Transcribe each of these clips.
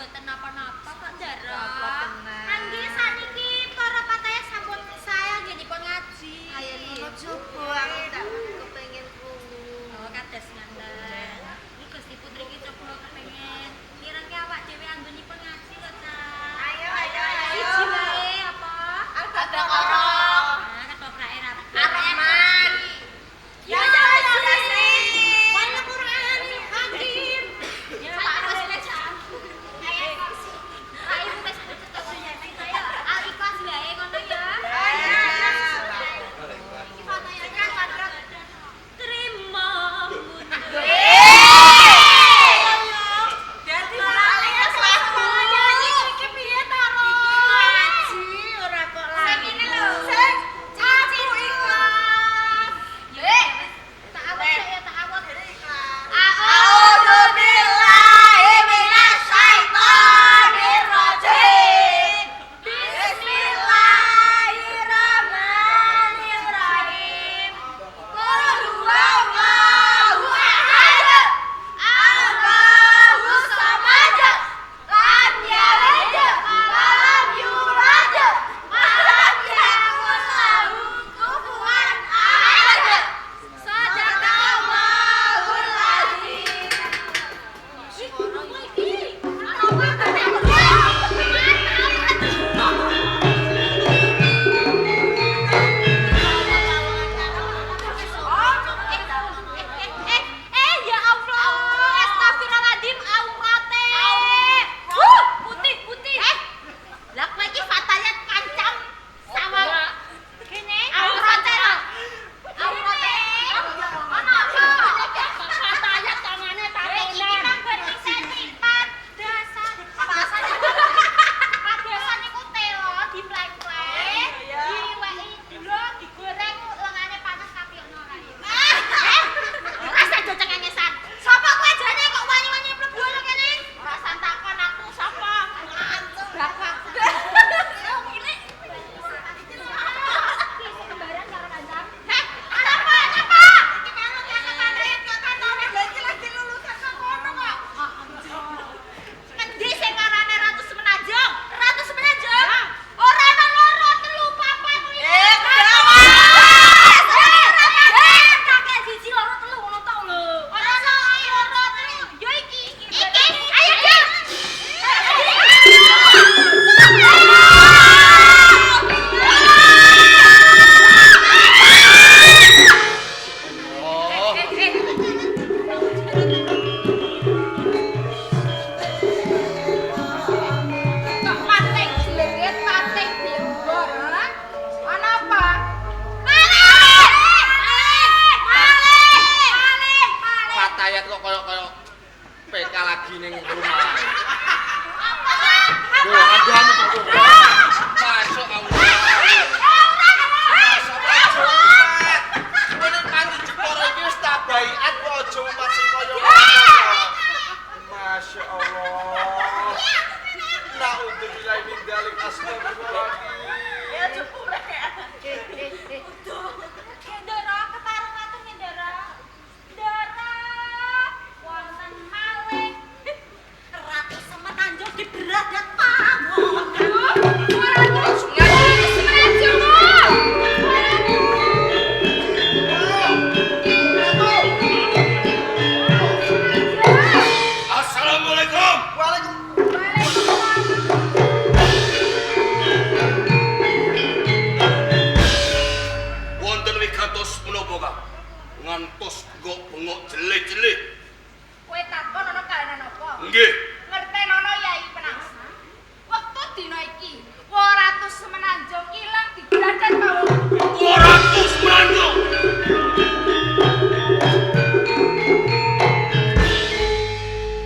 Mboten napa-napa kok, Ndara. Apa tenan? Anggi saniki para pataya sampun saya nggih dipun ngaji. Ayo ngono coba aku tak kepengin krungu. Oh, kados ngaten. Iki Gusti Putri iki coba kepengin mirengke awak dhewe anggonipun ngaji lho, Cak. Ayo ayo ayo. Siji wae apa? Al-Baqarah. Nah, ketoprake ra. Ar-Rahman. Ya Ya, ya Yasin. Wal Qur'anil Hakim. Ya Pak wis bacaan. Ayo Pak Ibu wis pucet ya. Al Ikhlas wae ngono ya. Ayo. Iki fatayat Terima mundur. Berarti malah lagu. Iki piye ta, Ro? Ngaji ora kok lagu. Sing ngene lho. Sing aku ikhlas. Ya, tak awet sik ya, tak awet. A'udzu billahi minasyaitonir rajim. Bismillahirrahmanirrahim. Qul huwallahu ahad. Allahu samad. Lam yalid wa lam yulad wa lam yakul lahu kufuwan ahad. Sadaqallahul azim. Iki ya Allah, astagfirullahaladzim, aurate. Wuh, putih putih. Lah kowe iki fatayat kancam sama kene aurate lho. Aurate. Ono apa? Fatayat tangane Iki tatonan. mang bar iseni padasan. Padasan iku telo dipleng-pleng, diweki gula, digoreng lengane panas kapiyokno ora ya. Ora usah do cengengesan. Sapa kowe jane kok wani-wani mlebu ana kene? Ora usah takon aku sapa. Bapak. Kembaran karo kancam. Heh, apa? Apa? Iki melu cakepane kok katone. Lah iki lagi lulusan kok ngono kok. Ngendi sing ngarane Ratu Semenanjung? Ratu Semenanjung? Ora ana loro, telu, papat, lima. Kakek siji, loro, telu ngono tok lho. Ora ana loro, telu. Yo iki iki. Iki, ayo Dek. Oh, Kok pating jlengit, pating blembor, ha? Ana apa? Maling! Maling! Maling! Maling! Maling! Fatayat kok koyo-koyo PK lagi ning rumah. Apa? Yo, ada kok. Masuk Allah. Masuk aja umat. Kowe ning panti Jepara iki wis tak baiat kok aja umat sing koyo ngono. Masya Allah. Na'udzubillahi min dzalik, astagfirullahaladzim. Ya jebule. Ndara, kepareng matur Ndara. Ndara, wonten maling. Ratu Semenanjung dibradat pawon. Ratu Semenanjung. Assalamualaikum. Waalaikumsalam. Wonten wigatos menapa, Kang? Ngantos bengok-bengok jeleh-jeleh. Kowe takon ana kahanan apa? Nggih. Ngertenono Yai Penangsa. Wektu dina iki, Ratu Semenanjung ilang dibradat pawon. Ratu Semenanjung.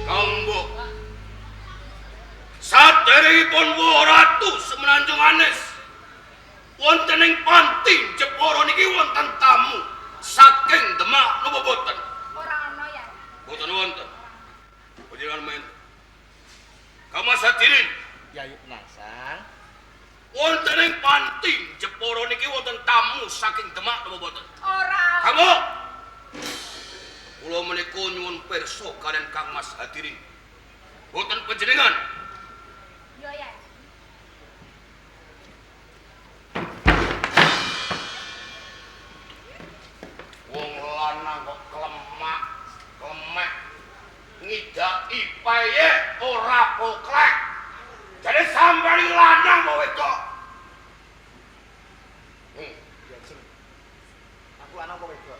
Kanggo saderengipun Ratu Semenanjung Anes wonten ing panti Jepara niki wonten tamu saking Demak napa boten? Ora ana Yai. Boten wonten. Panjenengan main. Kamas hadirin, Yayu Penangsang. wonten ing panti Jepara niki wonten tamu saking Demak napa boten? Ora. Kamu. Kula menika nyuwun pirsa kalian Kang Mas hadirin. Boten panjenengan. ipaye ora poklek. Jadi sampeyan iki lanang apa wedok? Aku lanang apa wedok?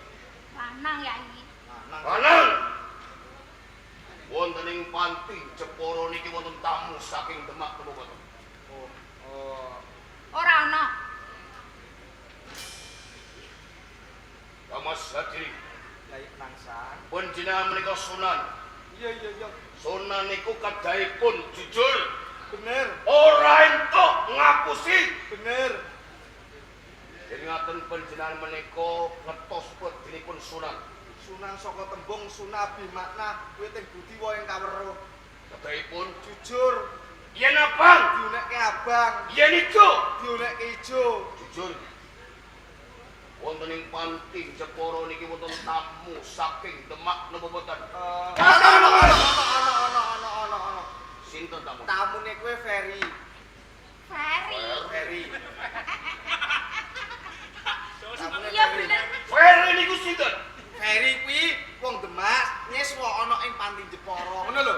Lanang Yai. Lanang. Lanang. Wonten ing panti Jepara niki wonten tamu saking Demak napa boten? Oh, oh. Ora ana. Mas Hadiri. Yai Penangsang. Panjenengan menika Sunan. Iya iya iya. Sunan niku kadahipun jujur. Bener. Ora entuk ngapusi. Bener. Jadi ngaten panjenengan menika ngetos wedinipun Sunan. Sunan saka tembung sunabi makna kuwi teng budi wae ing kaweruh. Kadahipun jujur. Yen abang diunekke abang, yen ijo diunekke ijo. Jujur. Wonten ing panti Jepara niki wonten tamu saking Demak napa boten? Ana ana ana ana ana ana. Sinten tamu? Tamune kuwi Ferry. Ferry. Ferry. Iya bener. Ferry niku sinten? Ferry kuwi wong Demak nyeswa ana ing panti Jepara. Ngono lho.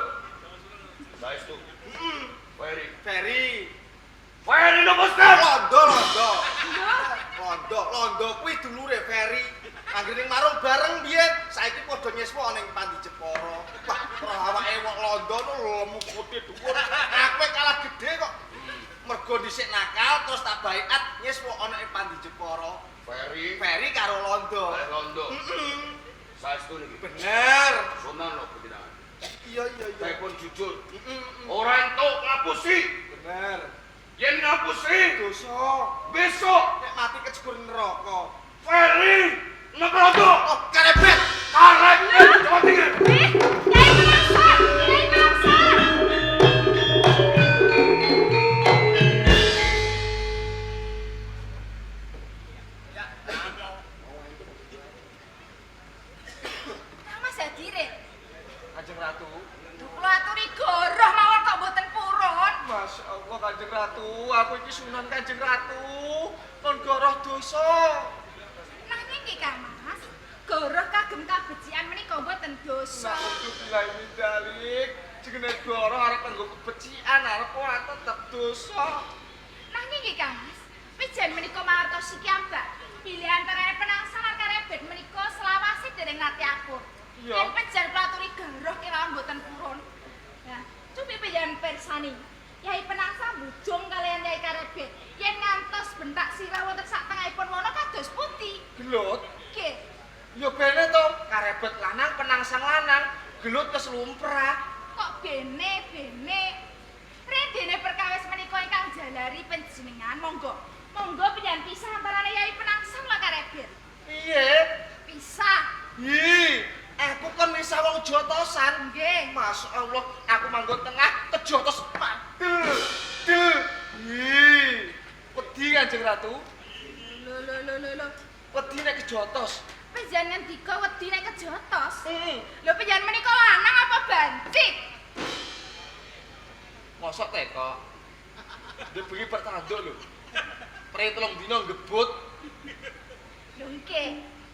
Saestu. Heeh. Ferry. Ferry. Ferry napa Stan? Londo londo. Londo, londo kuwi dulure Ferry. Anggere ning marung bareng biyen, saiki padha nyeswa ning panti Jepara. Wah, ora awake wong londo no lemu gedhe dhuwur. Aku kalah gedhe kok. Mergo dhisik nakal terus tak baiat nyeswa ana ing panti Jepara. Ferry, Ferry karo londo. Karo londo. Heeh. Saestu niki. Bener. Sunan lho panjenengan. Iya iya iya. Saipun jujur. Heeh. Ora entuk ngapusi. Bener. Yen ngapusi dosa, besok nek mati kejegur neraka. Ferry napa londo? Oh, karebet. Karebet Jawa Timur. Yai Penangsang, Yai Penangsang. Mas Hadire. Kanjeng Ratu. Kula aturi goroh mawon kok mboten purun. Masya Allah Kanjeng Ratu, aku iki Sunan Kanjeng Ratu, kon goroh dosa. Nanging nggih Kang Mas, goroh kagem kabecikan menika mboten dosa. Nauzubillahi min dzalik. Jenenge goroh arep nganggo kebecikan, arep ora tetep dosa. Nanging nggih Kang Mas, wijan menika mangertosi kiyambak. Bilih antarane Penangsang lan Karebet menika selawase dereng nate akur. Iya. Yen pejan kula aturi goroh kemawon mboten purun. Nah, cupi pejan persani. Yai Penangsang bujung kaliyan Yai Karebet. Yen ngantos bentak sirah wonten sak tengahipun wana kados pundi? Gelut? Nggih. Ya bene to, Karebet lanang, Penangsang lanang, gelut keslumprah. Kok bene-bene? Rendene perkawis menika ingkang jalari panjenengan, monggo. Monggo panjenengan pisah antarane Yai Penangsang lan Karebet. Piye? Pisah. Hi, aku kon misah wong jotosan. Nggih. Masya Allah, aku manggon tengah kejotos padel. Del. Hi. Wedi Kanjeng Ratu. Lho lho lho lho lho. Wedi nek kejotos. Panjenengan ngendika wedi nek kejotos. Heeh. Lho panjenengan menika lanang apa banci? Mosok teko. Ndek bengi bertanduk lho. Pre 3 dina ngebut. Lho nggih,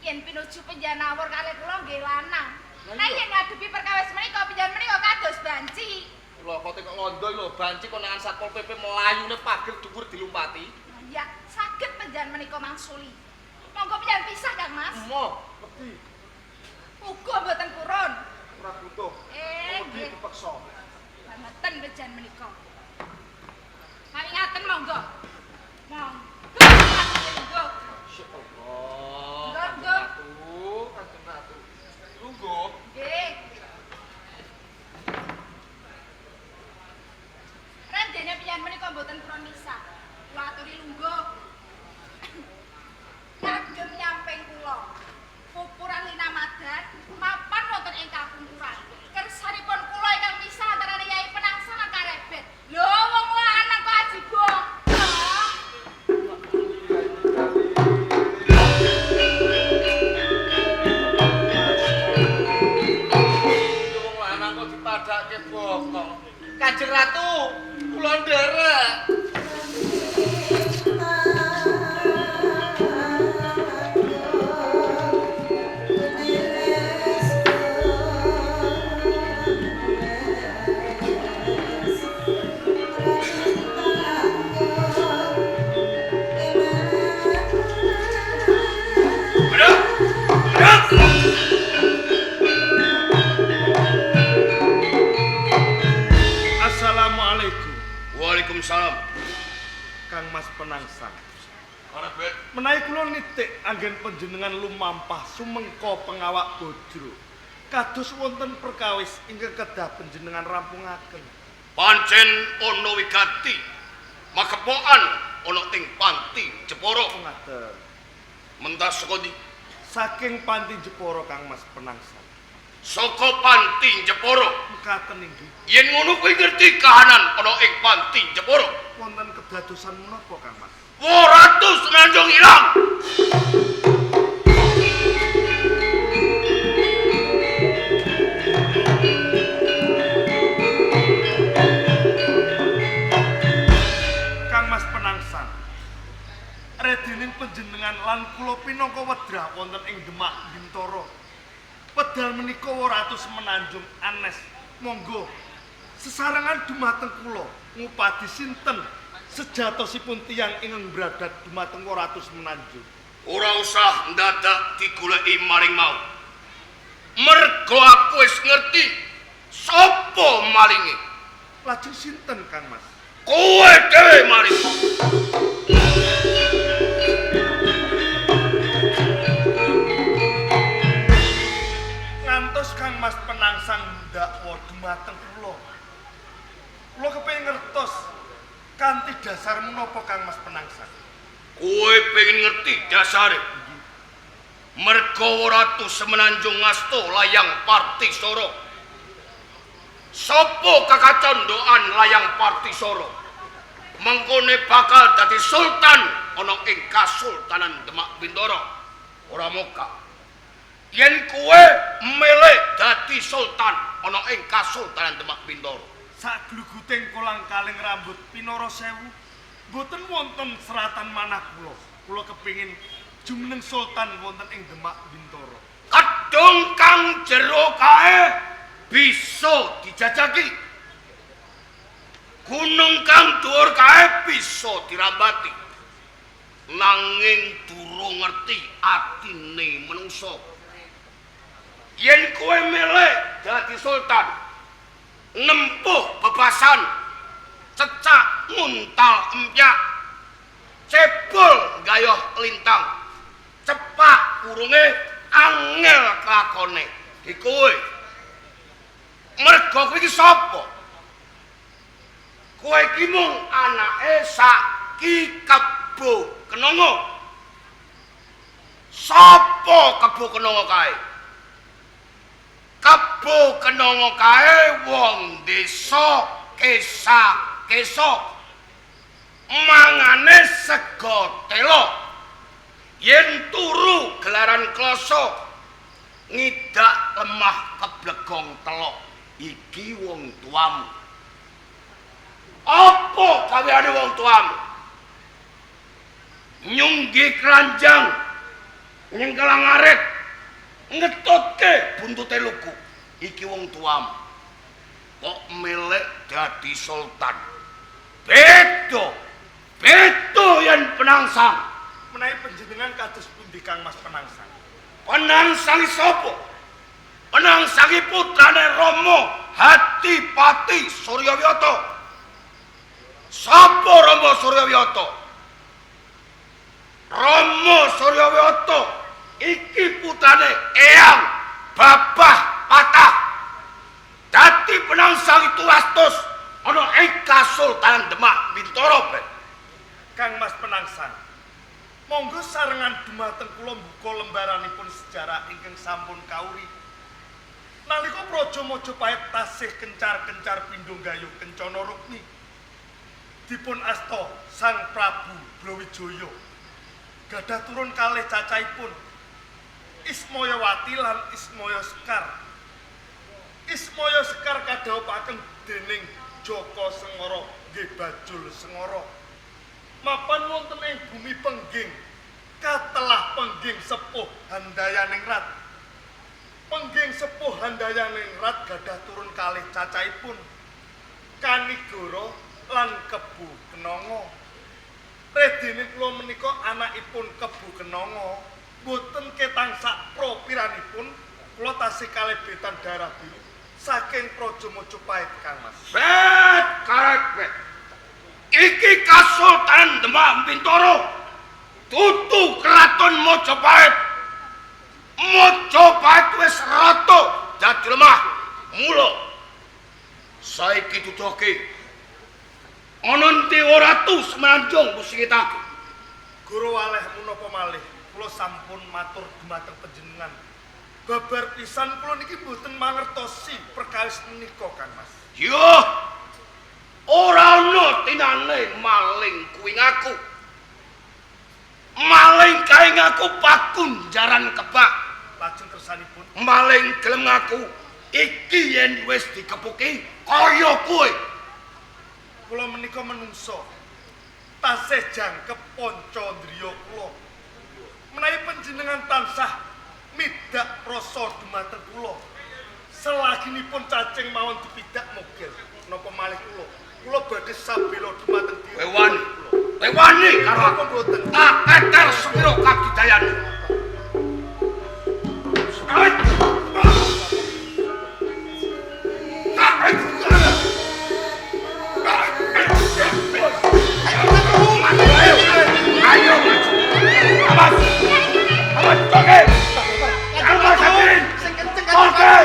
yen pinuju panjenengan awur kalih kula nggih lanang. Lah Nah iya. yen ngadepi perkawis menika panjenengan menika kados banci. Lho kok teko londo lho banci konangan Satpol PP melayune pager dhuwur dilumpati. Ya, saged panjenengan menika mangsuli. Monggo panjenengan pisah Kang Mas. Emoh, wedi. Uga mboten purun. Ora butuh. Wedi Nggih. dipeksa. Bangetan panjenengan menika. Kami ngaten monggo. Monggo. Monggo. Masyaallah. Monggo. Kanjeng Ratu, Kanjeng Ratu. Lungguh. Nggih. Randene piyan menika mboten purun misah. Kula aturi lungguh. Ngagem nyamping kula. Pupuran linamadan mapan wonten ing kapungkuran. Kersanipun kula ingkang misah antarane Yai Penangsang lan Karebet. Lho wong lanang kok aji bokong. Wong lanang kok dipadhake bokong. Kanjeng Ratu, kula nderek. Waalaikumsalam. Kang Mas Penangsang. Karebet. Menawi kula nitik anggen panjenengan lumampah sumengko pengawak bojro. Kados wonten perkawis ingkang kedah panjenengan rampungaken. Pancen ana wigati makepokan ana ing panti Jepara. Ngaten. Mentas saka ndi? Saking panti Jepara Kang Mas Penangsang. Saka panti Jepara. Mekaten inggih. Yen ngono kuwi ngerti kahanan ana ing panti Jepara. Wonten kedadosan menapa Kang Mas? Ratu Semenanjung ilang. Kang Mas Penangsang. Redining panjenengan lan kula pinangka wedrah wonten ing Demak Bintara. Wedal menika Ratu Semenanjung anes. Monggo sesarengan dumateng kula ngupadi sinten sejatosipun tiyang ingkang bradat dumateng Ratu Semenanjung. Ora usah ndadak digoleki maring mau. Mergo aku wis ngerti sapa malinge. Lajeng sinten Kang Mas? Kowe dhewe maling. Ngantos Kang Mas Penangsang ndakwa dumateng kula. Kula kepengin ngertos kanthi dasar menapa Kang Mas Penangsang. Kowe pengen ngerti dasare? Mergo Ratu Semenanjung ngasta layang Partisara. Sapa kakacondokan layang Partisara? Mengkone bakal dadi sultan ana ing Kasultanan Demak Bintara. Ora moka. Yen kowe milih dadi sultan ana ing Kasultanan Demak Bintara. Sagluguting kolang-kaling rambut pinara sewu mboten wonten seratan manah kula. Kula kepingin jumeneng sultan wonten ing Demak Bintara. Kedung kang jero kae bisa dijajaki. Gunung kang dhuwur kae bisa dirambati. Nanging durung ngerti atine manungsa. Yen kowe milih dadi sultan, nempuh bebasan, cecak nguntal empyak, cebol gayoh lintang, cepak kurunge angel klakone. Iki kowe. Mergo kowe iki sapa? Kowe iki mung anake Saki Kebo Kenongo. Sapa Kebo Kenongo kae? Kebo Kenongo kae wong desa Kesa-kesa. Mangane sega tela. Yen turu gelaran kloso ngidak lemah keblegong telok. Iki wong tuamu. Apa gaweane wong tuamu? Nyunggi keranjang, nyengkelang arit, ngetutke buntute lugu. Iki wong tuamu. Kok milih dadi sultan? Beda. Beda yen Penangsang. Menawi panjenengan kados pundi Kang Mas Penangsang? Penangsang sapa? Penangsangi putrane Rama Hadipati Suryawiyata. Sapa Rama Suryawiyata? Rama Suryawiyata iki putrane Eyang Babah Patah. Dadi Penangsang tulastus ana ing Kasultanan Demak Bintara. Kang Mas Penangsang, monggo sarengan dumateng kula mbuka lembaranipun sejarah ingkang sampun kauri. Nalika Praja Majapahit tasih kencar-kencar pindho gayuh kencana rukmi, dipun asta Sang Prabu Brawijaya gadah turun kalih cacahipun Ismayawati lan Ismaya Sekar. Ismaya Sekar kadhawuhaken dening Jaka Sengara nggih Bajul Sengara. Mapan wonten ing bumi Pengging, katelah Pengging Sepuh Handayaningrat. Pengging Sepuh Handayaningrat gadah turun kalih cacahipun Kanigara lan Kebu Kenanga. Redene kula menika anakipun Kebu Kenanga, boten ketang sak propiranipun kula tasih kalebetan darah biru saking Praja Majapahit Kang Mas. Bet karek bet. Iki Kasultanan Demak Bintoro. Dudu Kraton Majapahit. Majapahit wis rata dadi lemah. Mula saiki dudoke ana endi Ratu Semenanjung musingitake. Guru waleh menapa malih kula sampun matur dumateng panjenengan. Babar pisan kula niki mboten mangertosi perkawis menika Kang Mas. Yo. Ora ana tinane maling kuwi ngaku. Maling kae ngaku pakunjaran kebak. Lajeng kersanipun maling gelem ngaku iki yen wis dikepuki kaya kowe. Kula menika menungso. Tasih jangkep panca ndriya kula. Menawi panjenengan tansah midak rasa dumateng kula. Selaginipun cacing mawon dipidak mogel napa malih kula. Kula badhe sabela dumateng diri. Kowe wani. Kowe wani karo aku mboten. Tak eter sepiro kadidayan. Ayo maju. Awas. Awas kowe. Awas sabirin. Sing kenceng Oke.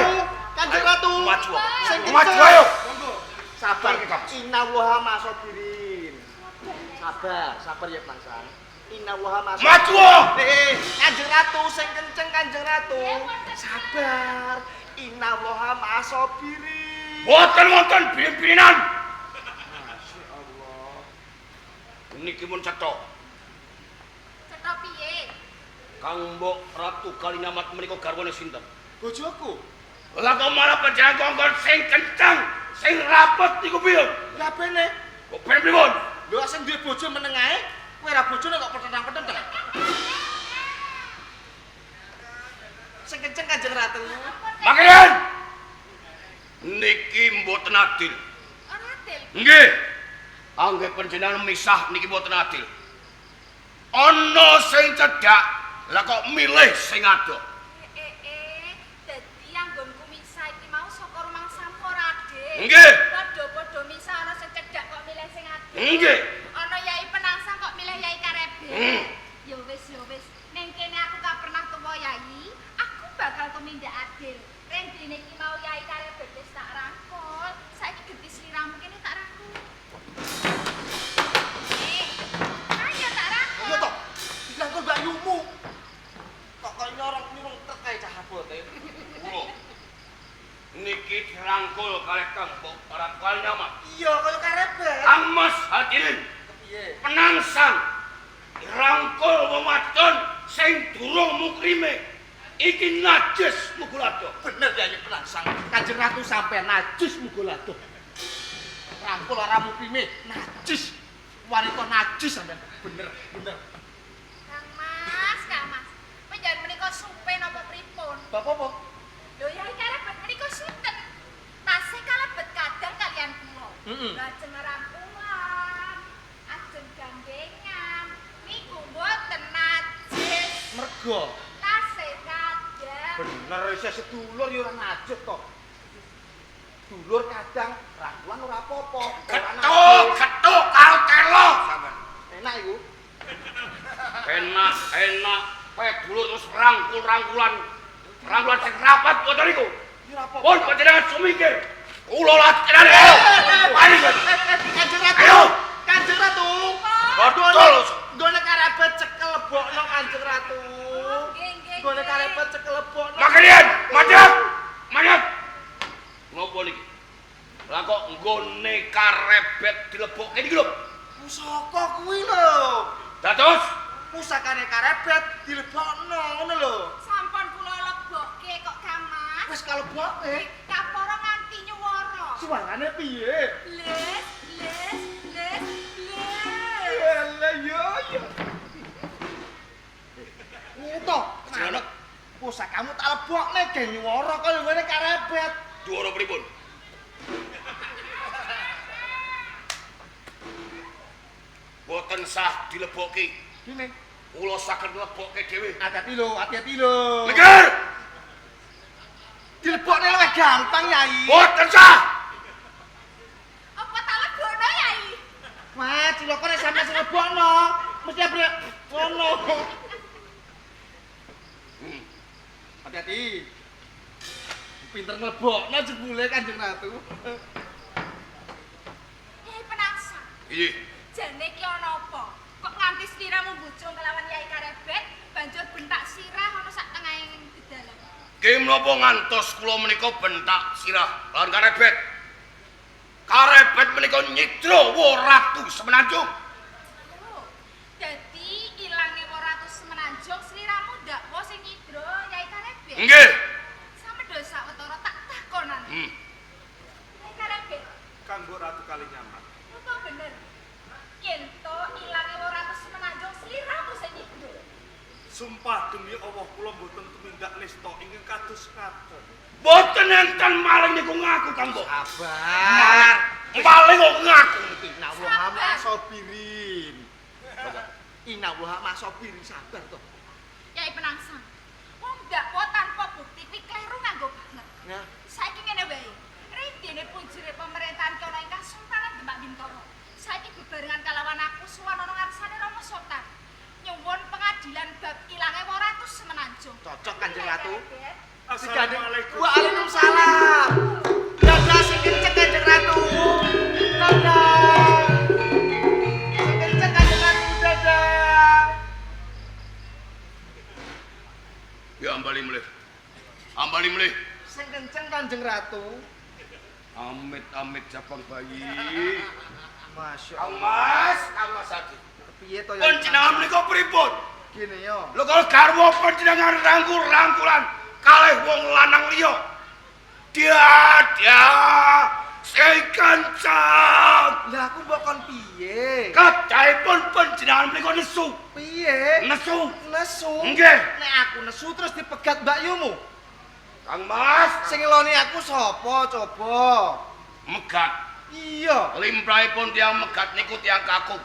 Kanjeng Ratu. Maju. Sing kenceng. Maju ayo. Sabar. Innallaha ma'asabirin. Sabar, sabar ya Penangsang. Innallaha ma'asabirin. Maju. Kanjeng Ratu sing kenceng Kanjeng Ratu. Sabar. Innallaha ma'asabirin. Mboten wonten birin-birinan. Masyaallah. Niki mun cetha. Cetha piye? Kang Mbok Ratu Kalinyamat menika garwane sinten? Bojoku. Lah kok malah panjenengan kongkon sing kenceng, sing rapet niku piye? Lah bene. Kok ben pripun? Lho sing duwe bojo meneng ae, kowe ora bojone kok petentang-petentang. Sing kenceng Kanjeng Ratu. Makirin. Niki mboten adil. Ora adil. Nggih. Angge panjenengan misah niki mboten adil. Ana sing cedhak, lah kok milih sing adoh. Dadi anggonku misah iki mau saka rumangsamu ora adil. Nggih. Padha-padha misah ana sing cedhak kok milih sing adil. Nggih. Ana Yai Penangsang kok milih Yai Karebet. Ya wis, ya wis. Ning kene aku gak pernah tuwa Yai. Aku bakal tumindak adil. Rendene iki mau Yai Karebet wis tak rangkul. Saiki genti sliramu kene tak rangkul. Ayo tak rangkul. Iya toh. Dirangkul mbakyumu. Kok kaya nyorong-nyorong trek kae cah abote. Kula niki dirangkul kalih Kang Mbok Ratu Kalinyamat. Iya kaya Karebet. Kang Mas hadirin. Kepiye? Penangsang rangkul wong wadon sing durung mukrime iki najis mugulado. Bener ya Penangsang. Kanjeng Ratu sampean najis mugulado. Rangkul ora mukrime, najis. Wanita najis sampean. Bener, bener. Kang Mas, Kang Mas. Panjenengan menika supe napa pripun? Bapak apa? Lho Yai Karebet menika sinten? Tasih kalebet kadang kalian kula. Lajeng rangkulan, ajeng gandengan, niku mboten najis. Mergo tasih kadang. Bener isih sedulur ya ora najis to. Dulur kadang rangkulan ora apa-apa. Ketuk, ketuk karo telo sampean. Enak iku. Enak, enak. Kowe dulur terus rangkul-rangkulan. Rangkulan sing rapat ngoten niku. Ya ora apa-apa. Pun panjenengan sumingkir. Kula latihan ayo. Mari. Kanjeng Ratu. Ayo. Kanjeng Ratu. Betul. Nggone Karebet cekel lebokno Kanjeng Ratu. Nggih, nggih. Nggone Karebet cekel lebokno. Makrian, madhep. Madhep. Ngopo niki? Lah kok nggone Karebet dilebokke niki lho. Pusaka kuwi lho. Dados pusakane Karebet dilebokno ngono lho. Sampun kula lebokke kok Kang Mas. Wis kalebokke. Kapara nganti nyuwara. Suarane piye? Les, les, les, les. Lah yo yo. Ngene to. Jeneng pusakamu tak lebokne ge nyuwara kaya ngene Karebet. Duwara pripun? Boten sah dileboki. Dene. Kula saged nglebokke dhewe. Hati-hati lho, hati-hati lho. Minggir. Dilebokne luwih gampang, Yai. Boten sah. Apa tak lebokno, Yai? Wah, cilaka Mesti apa ngono. Hati-hati. Pinter nglebokno jebule Kanjeng Ratu. Yai Penangsang. Iya. Jane ki ana apa? Kok nganti sliramu bujung kelawan Yai Karebet banjur bentak sirah ana sak tengahing dedalan. Ki menapa ngantos kula menika bentak sirah lawan Karebet? Karebet menika nyidra Ratu Semenanjung. Oh, dadi ilange Ratu Semenanjung sliramu ndakwa sing nyidra Yai Karebet. Nggih. Samedha sawetara tak takonan. Yai Karebet, Kanggo Ratu Kalinyamat. Apa bener? Yen to ilange Ratu Semenanjung sliramu sing nyidra. Sumpah demi Allah kula mboten tumindak nista ingkang kados ngaten. Mboten enten maling niku ngaku Kang Mbok. Sabar. Maling kok ngaku. Inna masobirin. Inna masobirin, sabar to. Yai Penangsang. Wong dakwa tanpa bukti kuwi kleru nganggo banget. Nah, saiki ngene wae. Rindene punjere pemerintahan ki ana ing Kasultanan Demak Bintoro. Saiki bebarengan kalawan aku sowan ana ngarsane Rama Sultan. Nyuwun pengadilan bab ilange Ratu Semenanjung. Cocok Kanjeng Ratu. Assalamualaikum. Waalaikumsalam. Dadah sing kenceng Kanjeng Ratu. Dadah. Sing kenceng Kanjeng Ratu, dadah. Ya ambali mlih. Ambali mlih. Sing kenceng Kanjeng Ratu. Amit-amit jabang bayi. Masya Kang Allah. Mas, Kang Mas Adi. Kepiye to ya? Panjenengan menika pripun? Gini yo. Lho kalau garwa panjenengan rangkul-rangkulan kalih wong lanang liya. Dia dia sing kenceng. Lah aku mbok kon piye? Kadhaipun panjenengan menika nesu. Piye? Nesu. Nesu. Nggih. Nek aku nesu terus dipegat mbakyumu. Kang Mas, Sing ngeloni aku sapa coba? megat. Iya. Limrahipun tiyang megat niku tiyang kakung.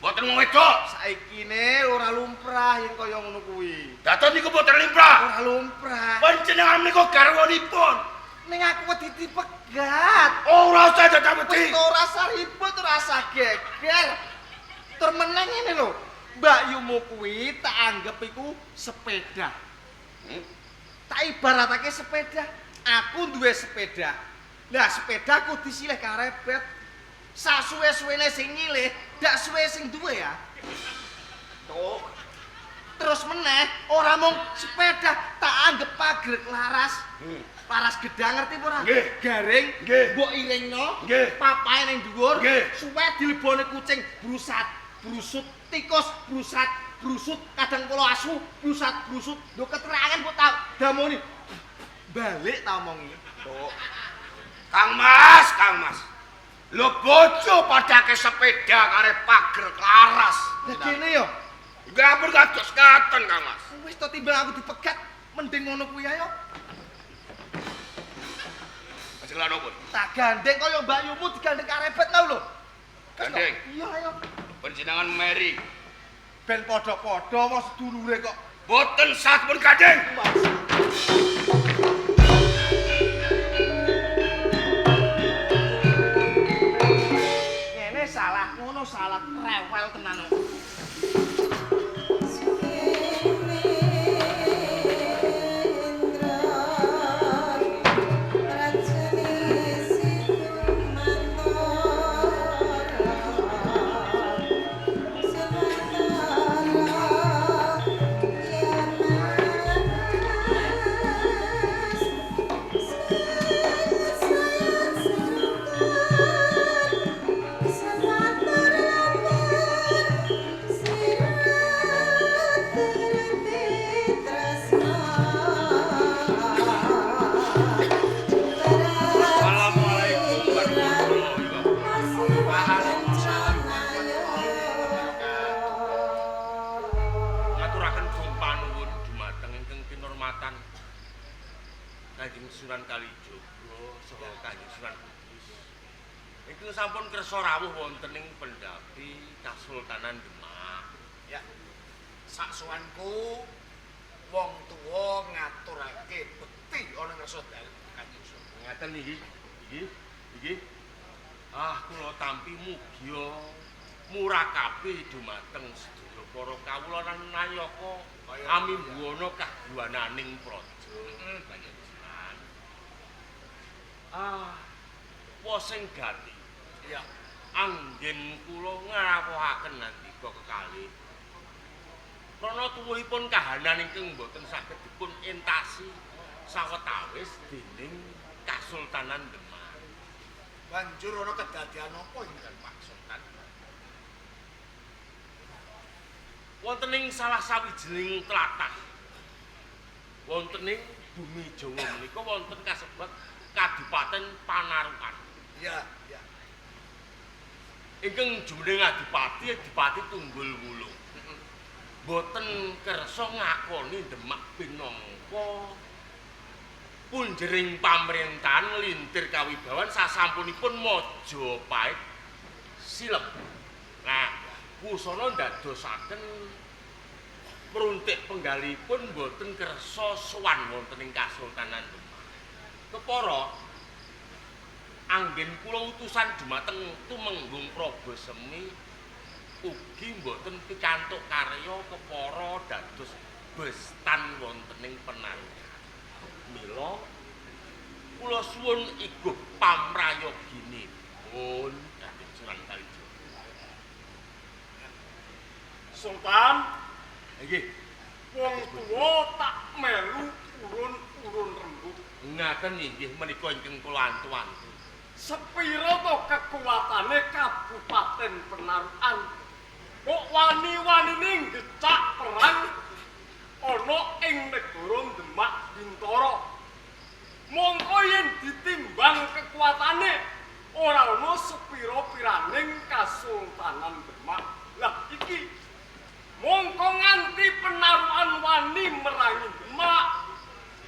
Mboten wong wedok. Saikine ora lumrah yen kaya ngono kuwi. Dados niku mboten limrah. Ora lumrah. Panjenengan menika garwanipun. Ning aku wedi dipegat. Ora usah dadak wedi. Wis ora usah ribut, ora usah geger. Tur meneng ngene lho. Mbakyumu kuwi tak anggep iku sepeda. Tak ibaratake sepeda. Aku duwe sepeda. Lah sepedaku disilih Karebet. Sasuwe-suwene sing nyilih, dak suwe sing duwe ya. Tuh. Terus meneh ora mung sepeda, tak anggep pagrek laras. Laras gedang ngerti apa ora? Nggih. Garing, Nggih. mbok iringno, Nggih. papahe ning dhuwur, Nggih. suwe dilebone kucing brusat, brusut, tikus brusat, brusut, kadang kula asu, brusat, brusut. Lho keterangan mbok tak damoni. Balik ta omongi. Tuh. Kang Mas, Kang Mas. Lho bojo padake sepeda kare pager laras. Lah kene yo. Nggih ampun kados ngaten Kang Mas. Wis to timbang aku dipegat, mending ngono kuwi ayo. Ajeng lan opo? Tak gandeng kaya mbakyumu digandeng Karebet tau lho. Gandeng. Iya ayo. Panjenengan meri. Ben padha-padha wong sedulure kok. Boten sah pun gandeng. Ngene salah, ngono salah, rewel tenan kok. Assalamualaikum warahmatullahi wabarakatuh. Ngaturaken gong panuwun dumateng ingkang kinurmatan Kanjeng Sunan Kalijaga saha Kanjeng Sunan Kudus. Ingkang sampun kersa rawuh wonten ing pendhapi Kasultanan Demak. Ya. Saksuwanku wong tuwa ngaturake bekti ana ngarsa dalem Kanjeng Sunan. Ngaten iki. Iki, iki. Ah, kula tampi mugia Murakabi dumateng sedaya para kawula lan nayaka amimbuwana kaguwananing praja. Kanjeng Sunan. Ah, wasing gati. Iya. Anggen kula ngrawuhaken nandika kekalih. Krana tuwuhipun kahanan ingkang boten saged dipun entasi sawetawis dening Kasultanan Demak. Banjur ana kedadian apa ingkang Pak Sultan? Wonten ing salah sawijining tlatah wonten ing bumi Jawa menika wonten kasebat Kadipaten Panarukan. Iya, iya. Ingkang jumeneng adipati Adipati Tunggul Wulung. Boten kersa ngakoni Demak pinangka punjering pamrentahan lintir kawibawan sasampunipun Majapahit silep. Nah, wusana ndadosaken pruntik penggalipun boten kersa sowan wonten ing Kasultanan Demak. Kepara anggen kula utusan dumateng Tumenggung Prabasemi ugi mboten pikantuk karya kepara dados bestan wonten ing Penarukan. Mila kula suwun iguh pamrayoginipun Kanjeng Sunan Kalijaga. Sultan, Nggih, wong tuwa tak melu urun-urun rembug. Ngaten inggih menika ingkang kula antu-antu. Sepira to kekuatane Kabupaten Penarukan? Kok wani-wanine ngecak perang ana ing negara Demak Bintara. Mongko yen ditimbang kekuatane ora ana sepira-piraning Kasultanan Demak. Lah iki mongko nganti Penarukan wani merangi Demak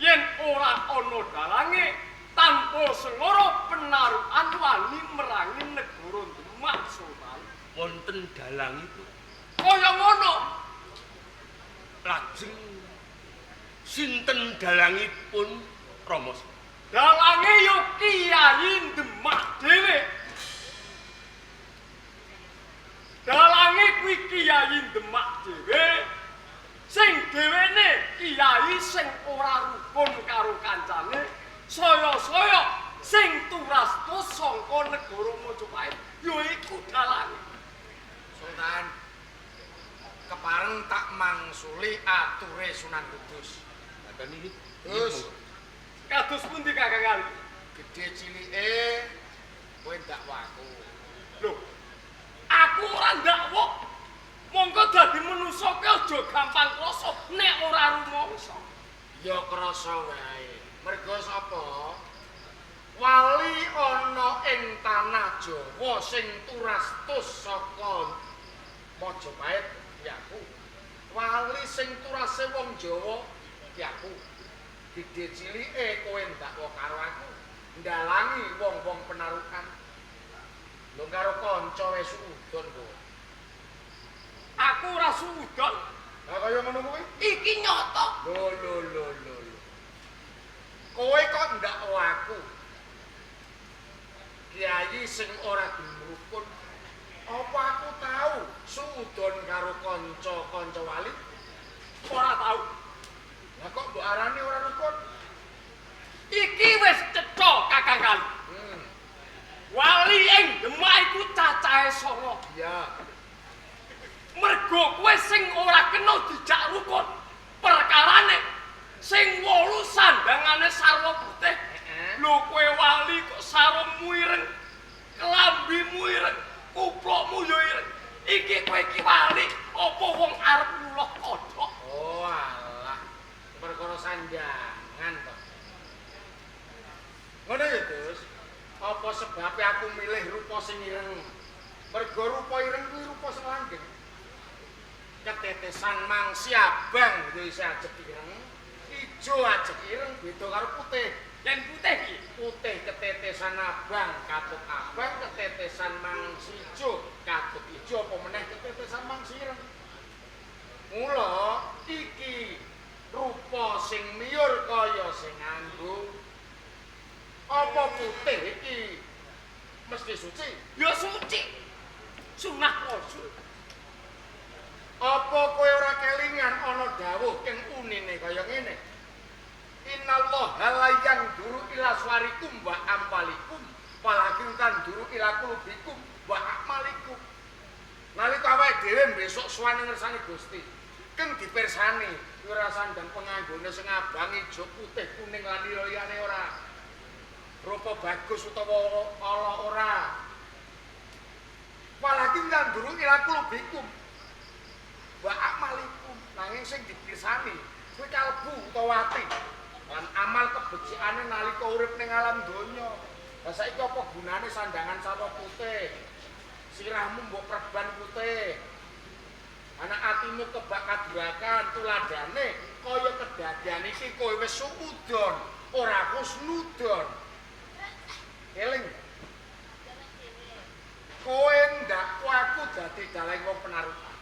yen ora ana dalange tanpa sengara Penarukan wani merangi negara Demak Sultan. Wonten dalangipun kaya ngono. Lajeng sinten dalangipun Rama? Dalange yo Kiai Demak dhewe. Dalange kuwi Kiai Demak dhewe sing dhewene kiai sing ora rukun karo kancane, saya-saya sing turastus sangka negara Majapahit ya iku dalange. Sultan, kepareng tak mangsuli ature Sunan Kudus. Ngaten iki. Terus kados pundi Kakang Ali? Gedhe cilike kowe ndakwa aku. Lho, aku ora ndakwa. Monggo dadi manusa ki aja gampang krasa nek ora rumangsa. Ya krasa wae. Mergo sapa? Wali ana ing tanah Jawa sing turastus saka Majapahit ya aku. Wali sing turase wong Jawa ya aku. Gedhe cilike kowe ndakwa karo aku, ndalangi wong-wong Penarukan. Lho karo kanca wis suudon kowe. Aku ora suudon. Lah kaya ngono kuwi? Iki nyata. Lho lho lho lho. Kowe kok ndakwa aku? Kiai sing ora gelem rukun. Apa aku tau suudon karo kanca-kanca wali? Ora tau. Lah kok mbok arani ora rukun? Iki wis cetha Kakang Kali. Wali ing Demak iku cacahe 9. Iya. Mergo kowe sing ora kena dijak rukun. Perkarane sing 8 sandangane sarwa putih. Lho kowe wali kok sarungmu ireng, kelambimu ireng, kuplokmu yo ireng. Iki kowe iki wali apa wong arep nyuloh kodhok? Oh alah. Perkara sandangan to. Ngono ya, Gus. Apa sebabe aku milih rupa sing ireng? Mergo rupa ireng kuwi rupa sing langgeng. Ketetesan mangsi abang ya isih ajeg ireng, ijo ajeg ireng beda karo putih. Yen putih iki, putih ketetesan abang katut abang, ketetesan mangsi ijo katut ijo, apa meneh ketetesan mangsi ireng. Mula iki rupa sing miyur kaya sing nganggo. Apa putih iki mesti suci? Ya suci. Sunah Rasul. Apa kowe ora kelingan ana dawuh keng unine kaya ngene? Innallaha la yanzuru ila suwarikum wa amwalikum walakin tanzuru ila qulubikum wa a'malikum. Nalika awake dhewe besok sowan ngersane Gusti, keng dipirsani ora sandang penganggone sing abang, ijo, putih, kuning lan liyane ora. Rupa bagus utawa ala ora. Walakin tanzuru ila qulubikum wa a'malikum. Nanging sing dipirsani kuwi kalbu utawa ati lan amal kebecikane nalika urip ning alam donya. Lah saiki apa gunane sandangan sawah putih? Sirahmu mbok perban putih. Anak atimu kebak kadurakan tuladane kaya kedadian iki kowe wis suudon, ora husnudon. Eling. Kowe ndakku aku dadi dalang wong penarukan.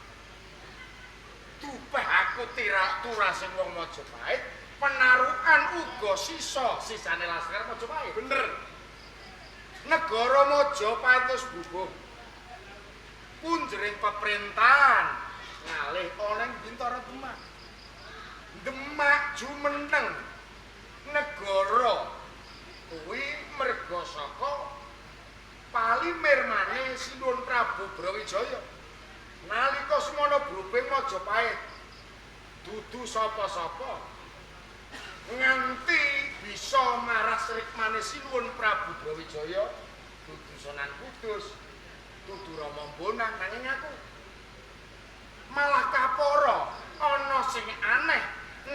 Tupeh aku tirak turasing wong Majapahit, penarukan uga sisa sisane laskar Majapahit. Bener. Negara Majapahit wis bubuh. Punjering peperintahan ngalih oleh Bintara Demak. Demak jumeneng negara kuwi merga saka palimirmane Sinuwun Prabu Brawijaya. Nalika semono brubing Majapahit dudu sapa-sapa nganti bisa maras rikmane Sinuwun Prabu Brawijaya, dudu Sunan Kudus, dudu Rama Bonang, nanging aku malah kapara ana sing aneh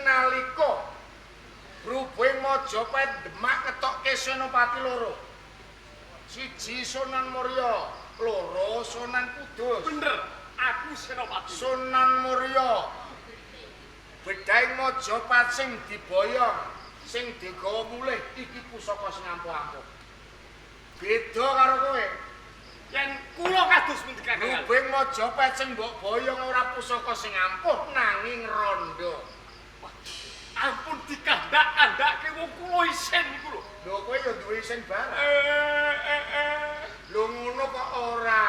nalika brubing Majapahit Demak ngetokke senopati loro. Siji Sunan Muria, loro Sunan Kudus. Bener, aku senopati. Sunan Muria bedhaing Majapahit sing diboyong, sing digawa mulih iki pusaka sing ampuh-ampuh. Beda karo kowe. Yen kula kados pundi Kakang? Brubing Majapahit sing mbok boyong ora pusaka sing ampuh nanging rondo. Ampun dikandhak-kandhake wong kula isin iku lho. Lho kowe ya duwe isin barang. Lho ngono kok ora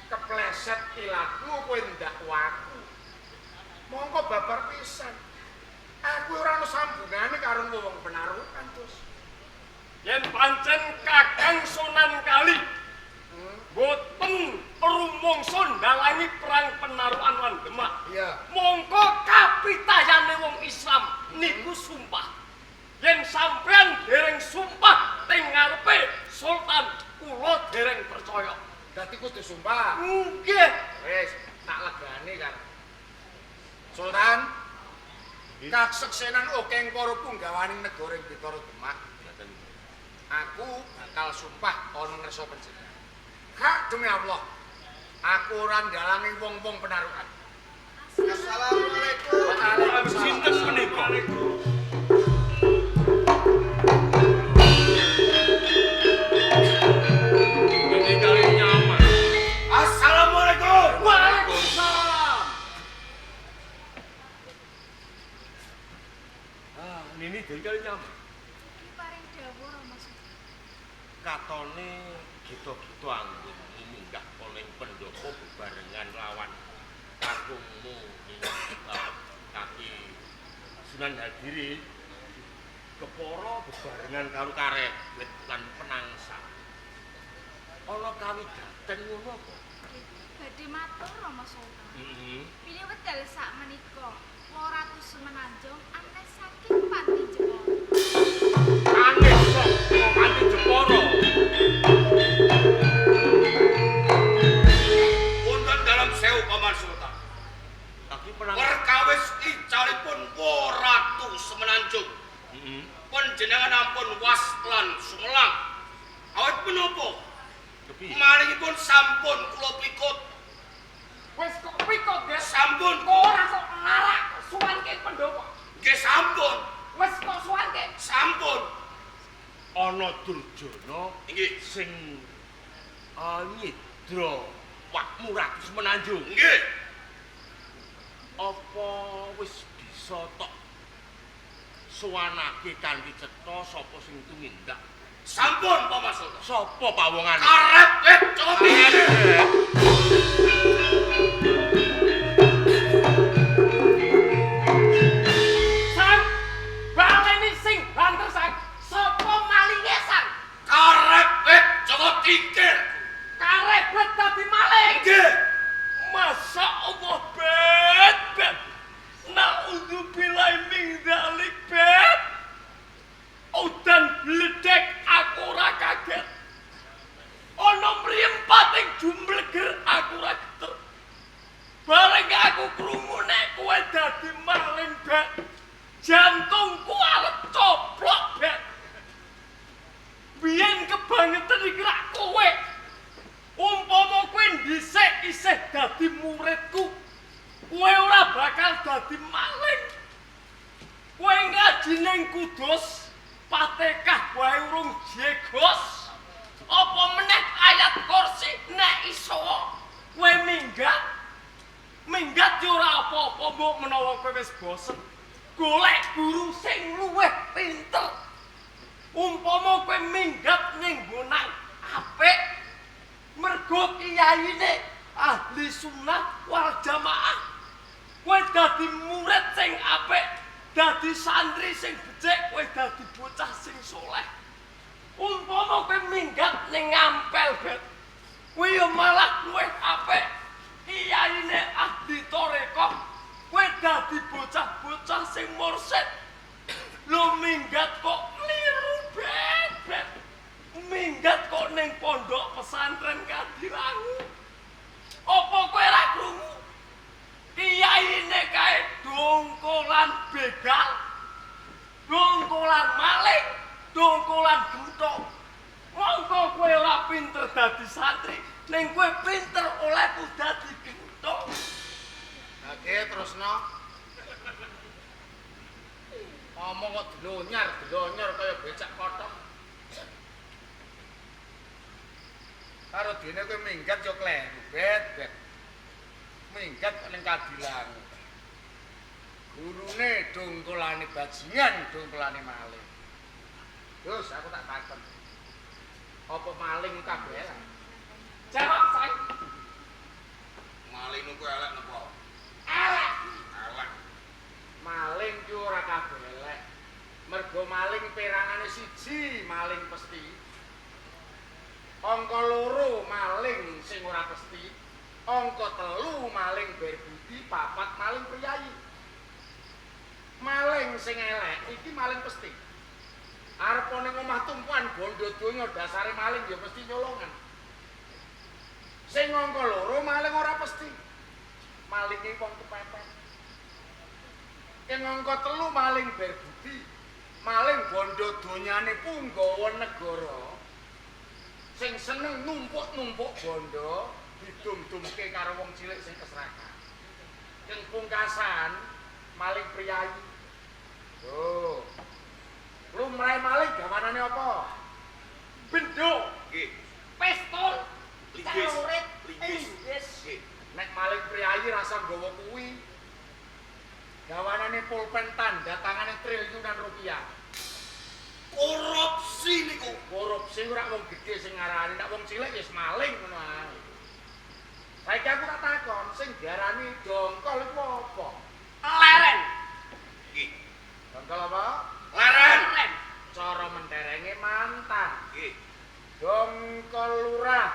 kepleset ilatmu kowe ndakwa aku. Mongko babar pisan. Aku ora ono sambungane karo wong penarukan terus. Yen pancen Kakang Sunan Kali mboten rumangsa ndalangi perang penarukan lan Demak. Iya. Mongko kapitayane wong Islam niku sumpah. Yen sampeyan dereng sumpah teng ngarepe Sultan, kula dereng percaya. Dadi kudu sumpah. Nggih. Wis, tak legane kan. Sultan, kakseksenan akeh para punggawaning negara ing Bintara Demak. Aku bakal sumpah ana ngersa panjenengan. Hak demi Allah, aku ora ndalangi wong-wong penarukan. Assalamualaikum. Waalaikumsalam. Sinten menika? Ini kali nyaman. Assalamualaikum. Waalaikumsalam. Ah, nini dari kali nyaman. Iki paring dawuh Rama Sultan. Katone gito-gito anggonmu munggah ana ing pendopo bebarengan lawan kakungmu kaki Sunan Hadiri kepara bebarengan karo karebet lan penangsa. Ana kawigaten ngono apa? Badhe matur Rama Sultan. Heeh. Pilih wedal sak menika Ratu Semenanjung aneh saking Panti Jepara. Aneh saka Panti Jepara. Wonten dalam sewu Paman Sultan. Kaki penang. Perkawis icalipun Ratu Semenanjung. Heeh. Panjenengan ampun was lan sumelang. Awit menapa? Kepiye? Malihipun sampun kula pikut. Wis kok pikut ya? Sampun. Kok ora kok ngarak suwanke pendopo. Nggih sampun. Wis kok suwanke. Sampun. Ana Durjana Nggih. sing nyidra wakmu Ratu Semenanjung. Nggih. Apa wis bisa tok suwanake kanthi cetha sapa sing tumindak Sampun Paman Sultan. Sapa pawongane? Karep cobi. Sang, baleni sing banter sang. Sapa malinge sang? Karep Joko Tingkir. Karebet dadi maling. Nggih. Masa Allah bet bet. Naudzubillahi min dzalik bet. Udan bledek aku ora kaget. Ana mriyempat ing jumleger aku ora geter. Bareng aku krungu nek kowe dadi maling bet. Jantungku arep coplok bet. Biyen kebangetan iki rak kowe. Umpama kowe dhisik isih dadi muridku, kowe ora bakal dadi maling. Kowe ngaji ning Kudus, Patekah wae urung jegos. Apa meneh ayat kursi nek iso kowe minggat. Minggat yo ora apa-apa mbok menawa kowe wis bosen. Golek guru sing luwih pinter. Umpama kowe minggat ning nggonan apik, mergo kiyaine ahli sunnah wal jamaah, kowe dadi murid sing apik, dadi santri sing becik, kowe dadi bocah sing soleh. Umpama kowe minggat ning Ngampel bet, kowe yo malah luwih apik. Kiyaine ahli tarekat, kowe dadi bocah-bocah sing mursyid. Lho minggat kok kliru bet bet. Minggat kok ning pondok pesantren Kadilangu. Apa kowe ora krungu? Kiyaine kae dongkolan begal, dongkolan maling, dongkolan genthong. Mongko kowe ora pinter dadi santri, ning kowe pinter olehku dadi genthong. Oke, terusno. Ngomong kok delonyar, delonyor kaya becak kothok. Karo dene kowe minggat yo kleru, bet, bet. Minggat kok ning Kadilangu. Gurune dongkolane bajingan, dongkolane maling. Terus aku tak takon. Apa maling kabeh elek? Jawab saya. Maling niku elek napa? Elek. Elek. Maling ki ora kabeh elek. Mergo maling perangane siji, maling pesti. Angka loro maling sing ora pesti. Angka telu maling berbudi, papat maling priyayi. Maling sing elek iki maling pesti. Arep ning omah tumpuan bondo donya dasare maling ya mesti nyolongan. Sing angka loro maling ora pesti. Malinge wong kepepet. Ing angka telu maling berbudi, maling bondo donyane punggawa negara. Sing seneng numpuk-numpuk bondo didum-dumke karo wong cilik sing keserakan. Ing pungkasan maling priyayi. Oh. Lumrahe maling gawanane apa? Bendo, Nggih. pistol, Linggis. celurit, Linggis. linggis. Nggih. Nek maling priyayi rasa nggawa kuwi. Gawanane pulpen tanda tangane triliunan rupiah. Korupsi niku. Korupsi ora wong gedhe sing ngarani, nek wong cilik ya wis maling ngono ae. Saiki aku tak takon, sing diarani dongkol iku apa? Leren. Nggih. Dongkol apa? Leren. Leren. Cara menterenge mantan. Nggih. Dongkol lurah,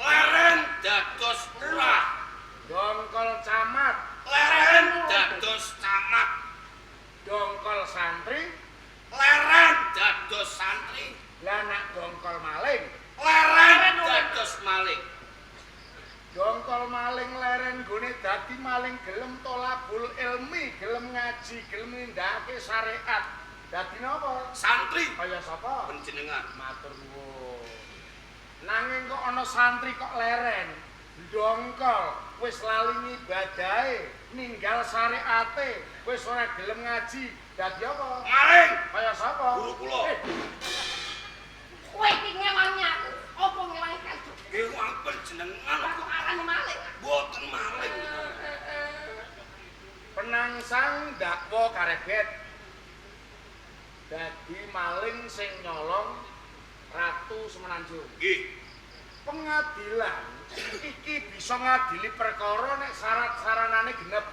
Leren dados lurah. dongkol camat, Leren dados camat. dongkol santri, Leren dados santri. lah nak dongkol maling. Leren dados maling. Dongkol maling leren gone dadi maling gelem tolabul ilmi, gelem ngaji, gelem nindakake syariat. Dadi napa? Santri Kaya sapa? panjenengan. Matur nuwun. Nanging kok ana santri kok leren, dongkol, wis lali ngibadahe, ninggal syariate, wis ora gelem ngaji, dadi apa? Maling Kaya sapa? guru kula. Kowe iki ngewangi aku, apa ngewangi Kaljo? Nggih wong panjenengan Lah kok arane maling? mboten maling. Penangsang dakwa karebet. Dadi maling sing nyolong Ratu Semenanjung. Nggih. Pengadilan iki bisa ngadili perkara nek syarat saranane genep.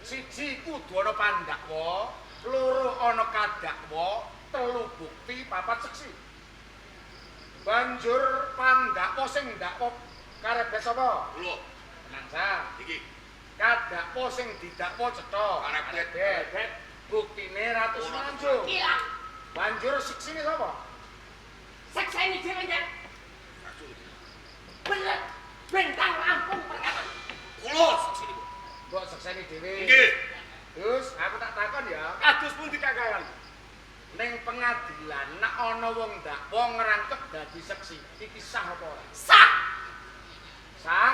Siji kudu ana pandakwa, loro ana kadakwa, telu bukti, papat seksi. Banjur pandakwa sing ndakwa karebet sapa? Kula. Penangsang. Iki. Kadakwa sing didakwa cetha. Karebet. Buktine Ratu Semenanjung. Iki lah. Banjur seksine sapa? Sekseni dhewe njen. Belet bentang rampung perkara. Kula seksinipun. Mbok sekseni dhewe. Nggih. Terus aku tak takon ya. Kados pundi Kakang? Ning pengadilan nek ana wong ndakwa ngrangkep dadi seksi, iki sah apa ora? Sah. Sah?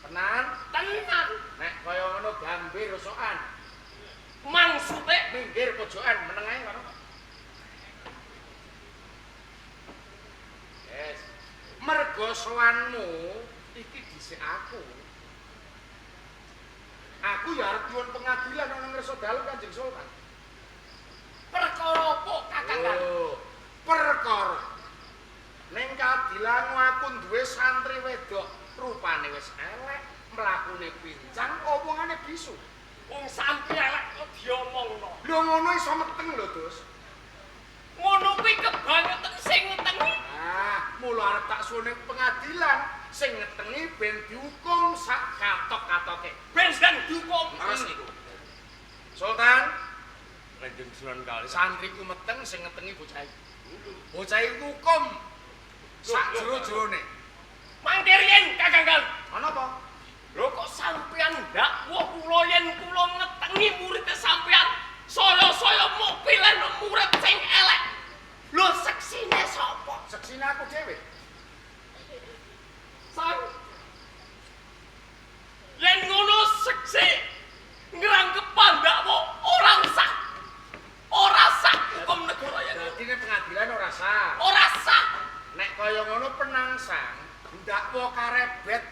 Tenan? Tenan. Nek kaya ngono gambir rosokan. Mangsute minggir pojokan meneng ae ngono. Yes. Mergo sowanmu iki dhisik aku. Aku ya arep nyuwun pengadilan ana ngresa dalem Kanjeng Sultan. Perkara apa Kakang? Oh, perkara. Ning kadilanmu aku duwe santri wedok, rupane wis elek, mlakune pincang, omongane bisu. Wong santri elek kok diomongno. Lho ngono iso meteng lho, Dus. Ngono kuwi kebangetan sing ngetengi. Ah, mula arep tak suwun ning pengadilan sing ngetengi ben dihukum sak katok-katoke. Ben ndang dihukum. Leres niku. Sultan, Kanjeng Sunan Kali. santriku meteng sing ngetengi bocah iki. Bocah iki hukum sak jero-jerone. Mangke riyen Kakang Kali. Ana apa? Lho kok sampeyan ndakwa kula yen kula ngetengi murid sampeyan saya-saya mok pilihno murid sing elek. Lho seksine sapa? Seksine aku dhewe. Sang. Yen ngono seksi ngrangkep pandakwa ora sah. Ora sah hukum negara yen. Dadi nek pengadilan ora sah. Ora sah. Nek kaya ngono penangsang ndakwa karebet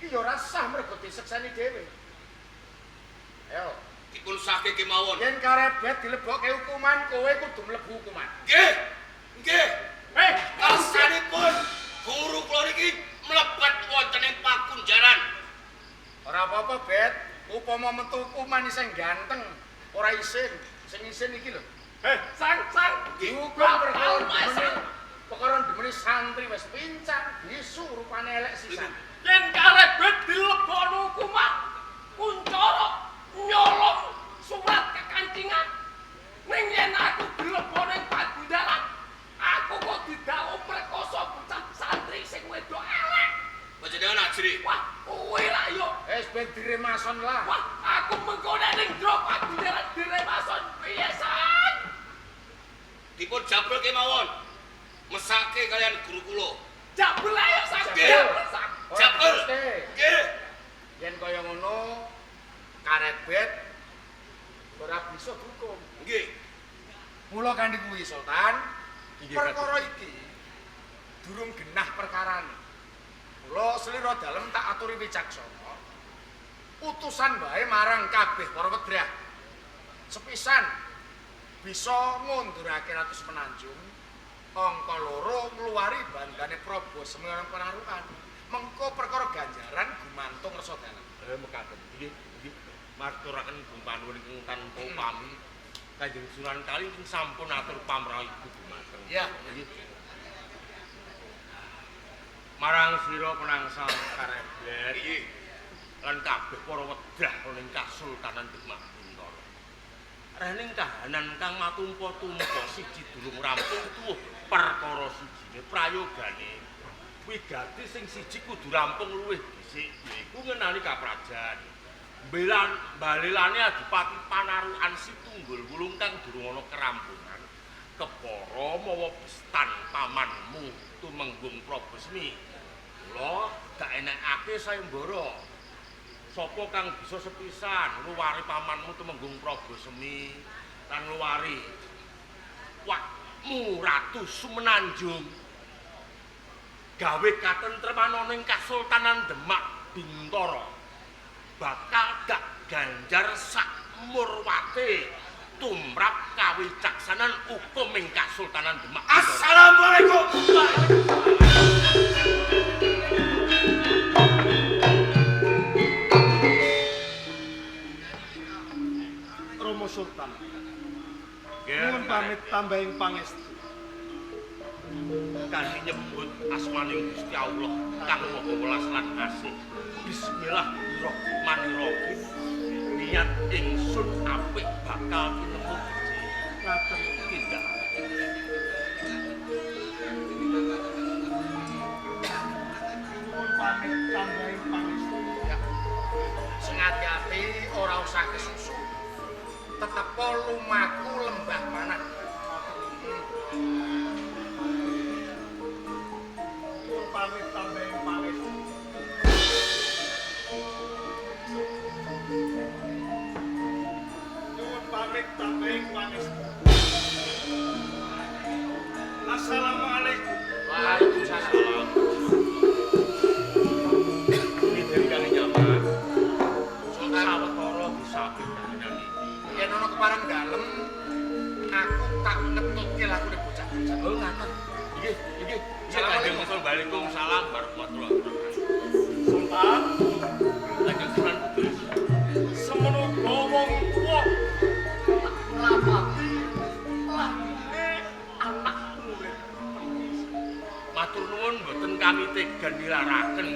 iki ya ora sah mergo disekseni dhewe. Ayo, Dipun sahke kemawon. yen karebet dilebokke hukuman, kowe kudu mlebu hukuman. Nggih. Nggih. Eh, Kersanipun guru kula niki mlebet wonten ing pakunjaran. Ora apa-apa, Bet. Upama metu hukuman isih ganteng, ora isin. Sing isin iki lho. Eh, sang sang Dihukum perkara demeni santri wis pincang, bisu, rupane elek sisan. Yen karebet dilebokno hukuman, kuncara nyolong surat kekancingan. Ning yen aku dilebokno ing pagundaran, aku kok didakwa mrekoso bocah santri sing wedok elek. Panjenengan ajri. Wah, kuwi ra yo. Wis ben diremason lah. Wah, aku mengko nek ning jero pagundaran diremason piye, San? Dipun jabel kemawon. Mesake kalian guru kula. Jabel ayo Sang. Nggih. Jabel Sang. Jabel. Nggih. Yen kaya ngono karebet ora bisa dihukum. Nggih. Mula kanthi kuwi Sultan, perkara iki durung genah perkarane. Mula slira dalem tak aturi wicaksana. Utusan wae marang kabeh para wedrah. Sepisan bisa ngundurake Ratu Semenanjung, angka loro ngluwari bandane Prabu Semana Panarukan. Mengko perkara ganjaran gumantung resa dalem. Mekaten. Nggih, nggih. Maturaken panuwun ingkang tanpa upami. Kanjeng Sunan Kali ingkang sampun atur pamrah ibu dumateng. Ya. Nggih. Marang sira penangsang karebet. Nggih. Lan kabeh para wedrah ning Kasultanan Demak Bintara. Rening kahanan kang matumpa-tumpa siji durung rampung tuwuh perkara sijine prayogane. Wigati sing siji kudu rampung luwih dhisik yaiku ngenani kaprajan. Mbelan balelane Adipati Panarukan Situnggul Wulung kang durung ana kerampungan. Kepara mawa bestan pamanmu Tumenggung Prabesmi. Kula gak enekake sayembara. Sapa kang bisa sepisan ngluwari pamanmu Tumenggung Prabesmi lan ngluwari wakmu Ratu Sumenanjung. Gawe katentreman ning Kasultanan Demak Bintara. Bakal gak ganjar sak murwate Tumrap kawicaksanan hukum ing Kasultanan Demak. Assalamualaikum. Romo Sultan. Nuwun pamit tambahing pangestu. Kanthi nyebut asmaning Gusti Allah kang Maha Welas lan Asih. Bismillahirrahmanirrahim. Niat ingsun apik bakal tinemu Ngaten. tindak. Nuwun pamit tambahing pangestu. Ya. Sing ati-ati ora usah kesusu. Tetep lumaku lembah manah. Nuwun pamit tambahing pangestu. Nuwun pamit tambahing pangestu. Assalamualaikum. Waalaikumsalam. Ini dari kali nyaman. Sawetara bisa kahanan iki. Yen ana kepareng dalem, aku tak ngetutke lakune bocah-bocah. Oh, ngaten. Nggih, nggih. Kanjeng Rasul, waalaikumsalam warahmatullahi wabarakatuh. Sultan, Kanjeng Sunan Kudus. semono uga wong tuwa tak ngrapati lakune anak murid. Matur nuwun mboten kami tegan nilaraken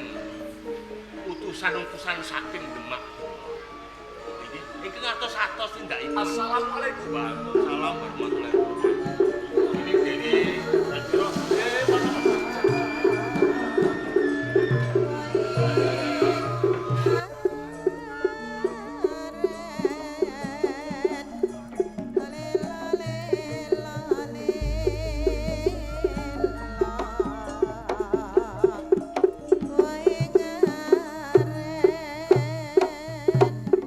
utusan-utusan saking Demak. Iki ingkang atos-atos tindakipun. Assalamualaikum. Waalaikumsalam warahmatullahi wabarakatuh.